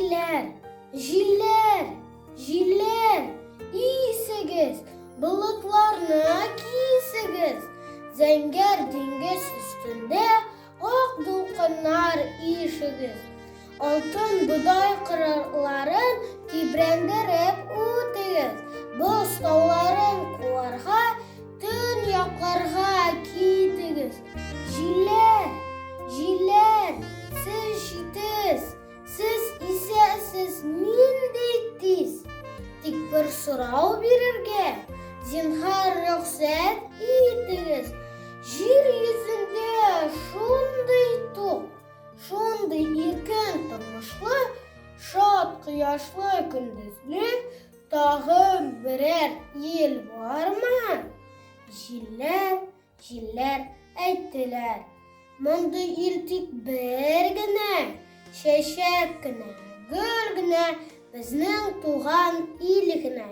Җилләр, җилләр, җилләр, исегез, болытларны кисегез, зәңгәр диңгез өстендә ак дулкыннар ишегез. Алтын бодай кырларын тибрәндереп үтегез, боз тауларын куарга төньякларга китегез. Җилләр, җилләр, сез җитез, сез исәсез нинди тиз. Тик бер сорау бирергә, зинһар рөхсәт итегез. Җир йөзендә шундый тук, Шундый иркен тормышлы, шат кояшлы көндезле тагын берәр ел бармы? Җилләр, җилләр әйттеләр. Мондый ил тик бер генә, чәчәк кенә, гөл генә, безнең туган ил генә.